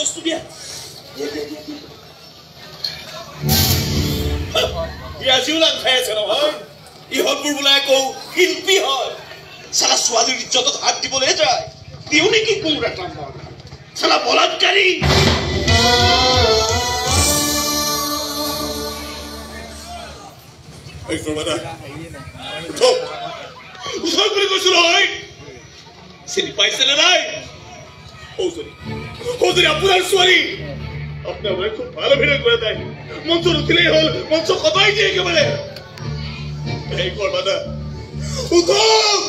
কাগজটো দিয়া। আজিও লাং খাই আছে নহয়। ইহঁতবোৰ বোলে আকৌ শিল্পী হয়। চালা ছোৱালীৰ ইজ্জতত হাত দিবলৈ যায়। দিওঁ নেকি কোৰ এটা মই? চালা বলাৎকাৰী। উঠক বুলি কৈছো নহয়। চিনি পাইছেনে নাই? সৌজনী, সৌজনী আপোনাৰ ছোৱালী। আপোনাৰ খুব ভাল অভিনয় কৰে তাই। মঞ্চত উঠিলেই হ'ল, মঞ্চ কঁপাই দিয়ে একেবাৰে। এই কৰ্মাদা, উঠক।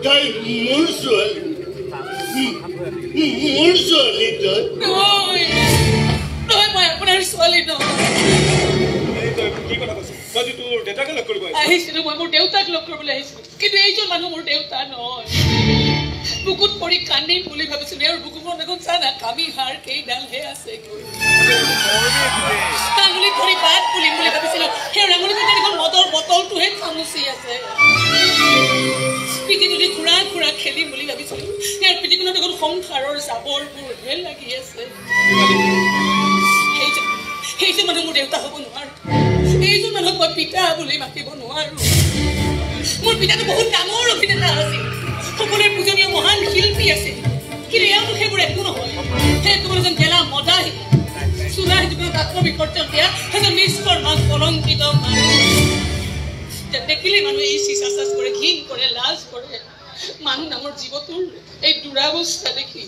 তাই মোৰ ছোৱালী, মোৰ ছোৱালী তই। নহয় নহয়, মই আপোনাৰ ছোৱালী নহয়। কি কথা কৈছ? তই তোৰ দেউতাকে লগ কৰিব আহিছিলো। মই মোৰ দেউতাক লগ কৰিবলৈ আহিছিলো, কিন্তু এইজন মানুহ মোৰ দেউতা নহয়। বুকুত পৰি কান্দিম বুলি ভাবিছিলো, আৰু বুকুখন দেখোন চা না, কামি হাৰ কেইডালহে আছে। আঙুলিত ধৰি বাট বুলিম বুলি ভাবিছিলো, সেই আঙুলিত দেখোন মদৰ বটলটোহে খামুচি আছে। পিঠিত উঠি খুৰা খুৰা খেলিম বুলি ভাবিছিলো, ইয়াৰ পিঠিখনত দেখোন সংসাৰৰ জাবৰবোৰহে লাগি আছে। সেইজন মানুহ মোৰ দেউতা হ'ব নোৱাৰো। এইজন মানুহক মই পিতা বুলি মাতিব নোৱাৰো। মোৰ পিতাটো বহুত ডাঙৰ অভিনেতা আছিল, সকলোৰে পূজনীয় মহান শিল্পী আছিল, কিন্তু এওঁতো সেইবোৰ একো নহয়। সেই কেৱল এজন গেলা মদাহী, চোলা জীৱনত আত্মবিসৰ্জন দিয়া সেইজন নিষ্কৰ্মা কলংকিত মানুহ। দেখিলে মানুহে এই চিচা চাচ কৰে, ঘিণ কৰে, লাজ কৰে। মানুহ নামৰ জীৱটোৰ এই দুৰাৱস্থা দেখি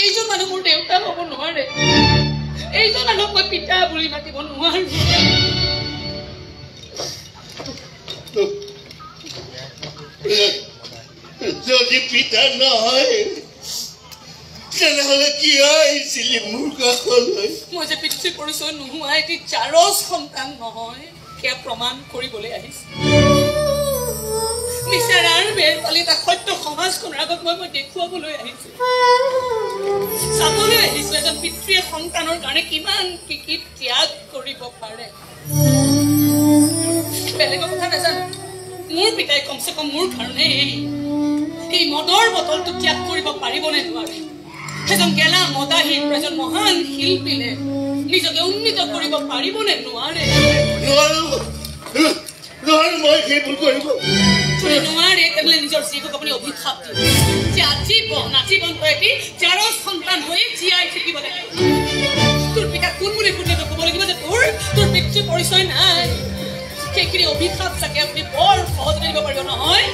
এইজন মানুহ মোৰ দেউতা হ'ব নোৱাৰে। এইজন মানুহক মই পিতা বুলি মাতিব নোৱাৰো। যদি পিতা নহয় তেনেহ'লে কিয় আহিছিলি মোৰ কাষলৈ? মই যে পিতৃ পৰিচয় নোহোৱা এটি জাৰজ সন্তান নহয়, সেয়া প্ৰমাণ কৰিবলৈ আহিছে। মিছাৰাৰ বেৰ পালি এটা সত্য সমাজখনৰ আগত মই দেখুৱাবলৈ আহিছো, চাবলৈ আহিছো এজন পিতৃয়ে সন্তানৰ কাৰণে কিমান কি কি ত্যাগ কৰিব পাৰে। বেলেগৰ কথা নাজানো, মোৰ পিতাই কমচে কম মোৰ কাৰণে এই মদৰ বটলটো ত্যাগ কৰিব পাৰিবনে নোৱাৰে। এজন গেলা মদাহীৰ এজন মহান শিল্পীলে নিজকে উন্নীত কৰিব পাৰিবনে নোৱাৰে। যদি নোৱাৰে তেনেহ'লে নিজৰ জীৱক আপুনি অভিশাপ দিব যে আজীৱন আজীৱন তই এটি জাৰজ সন্তান হৈ জীয়াই থাকিব লাগিব। তোৰ পিতা কোন বুলি সুধিলে তই ক'ব লাগিব যে তোৰ পিতৃ পৰিচয় নাই। সেইখিনি অভিশাপ চাগে আপুনি বৰ সহজতে দিব পাৰিব নহয়।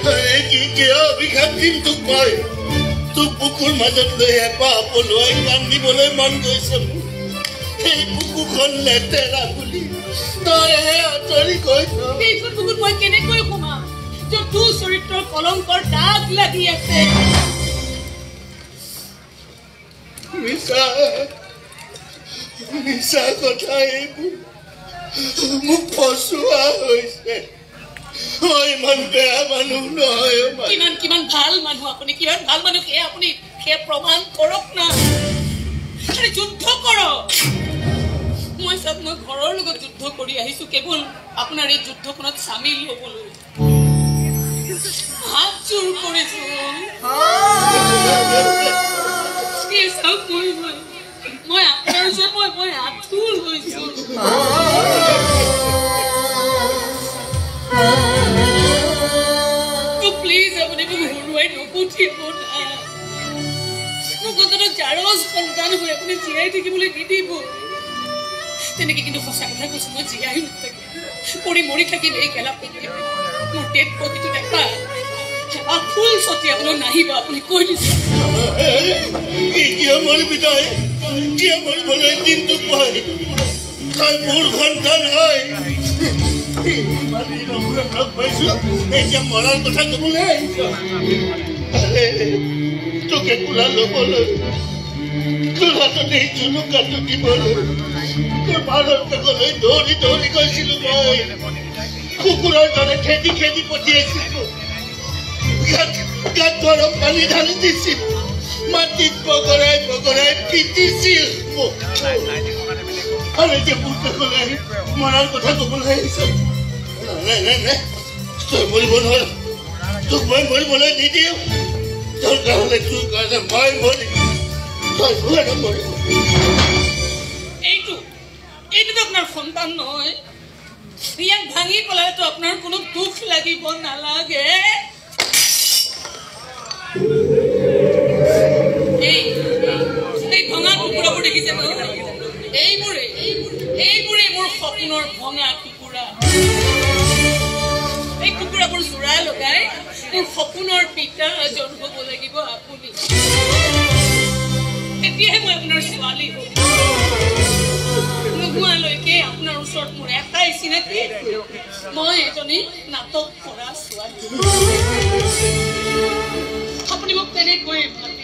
কিয় অভিশাপ দিম তোক মই? তোক বুকুৰ মাজত লৈ হেঁপাহ পলুৱাই কান্দিবলৈ মন গৈছে মোৰ। সেই বুকুখন লেতেৰা বুলি তইহে আঁতৰি গৈছ। সেইখন বুকুত মই কেনেকৈ সোমাম য'ত তোৰ চৰিত্ৰৰ কলংকৰ দাগ লাগি আছে? মিছা মিছা কথা এইবোৰ, মোক ফচোৱা হৈছে। মই ইমান বেয়া মানুহ নহয়। কিমান কিমান ভাল মানুহ আপুনি, কিমান ভাল মানুহ সেয়া আপুনি সেয়া প্ৰমাণ কৰক না। যুদ্ধ কৰক। মই চাওক, মই ঘৰৰ লগত যুদ্ধ কৰি আহিছো কেৱল আপোনাৰ এই যুদ্ধখনত চামিল হবলৈ। হাত জোৰ কৰিছো। চাওক, মই আপোনাৰ ওচৰত মই আঁঠু লৈছো। প্লিজ আপুনি মোক হৰুৱাই নপঠিয়াব না। মোক অন্ততঃ জাৰজ সন্তান হৈ আপুনি জীয়াই থাকিবলৈ নিদিব। তেনেকে কিন্তু সঁচা কথা কৈছো, মই জীয়াই নাথাকিম, পৰি মৰি থাকিম এই গেলা পৃথিৱীত। মোৰ ডেড বডিটো দেখা ফুল ছটিয়াবলৈ নাহিব আপুনি, কৈ দিছো। কিয় মৰিবি তই? কিয় মৰিবলৈ দিম তোক মই? তই মোৰ সন্তান হয়। ইমান দিনৰ মূৰত লগ পাইছো, এতিয়া মৰাৰ কথা কবলৈ আহিছ? আৰে তোকে কোলা ল'বলৈ, তোৰ হাতত এই জুলুকাটো দিবলৈ তোৰ মাৰৰ কাষলৈ দৌৰি দৌৰি গৈছিলো মই। কুকুৰৰ দৰে খেদি খেদি পঠিয়াইছিলো। গাত গাত গৰম পানী ঢালি দিছিল, মাটিত বগৰাই বগৰাই পিটিছিল মোক। আৰু এতিয়া মোৰ কাষলৈ আহি মৰাৰ কথা ক'বলৈ আহিছ? নাই নাই নাই, তই মৰিব নোৱাৰ। তোক মই মৰিবলৈ নিদিওঁ। দৰকাৰ হ'লে তোৰ কাৰণে মই মৰিম, তই নোৱাৰ মৰিব। এইটোতো আপোনাৰ সন্তান নহয়। ইয়াক ভাঙি পেলালেতো আপোনাৰ কোনো দুখ লাগিব নালাগে। এই এই ভঙা টুকুৰাবোৰ দেখিছে ন? এইবোৰে মোৰ সপোনৰ ভঙা টুকুৰা। এই টুকুৰাবোৰ জোৰা লগাই মোৰ সপোনৰ পিতা এজন হ'ব লাগিব আপুনি। তেতিয়াহে মই আপোনাৰ ছোৱালী হ'ম। নোহোৱালৈকে আপোনাৰ ওচৰত মোৰ এটাই চিনাকি, মই এজনী নাটক কৰা ছোৱালী। আপুনি মোক তেনেকৈ মাতিব।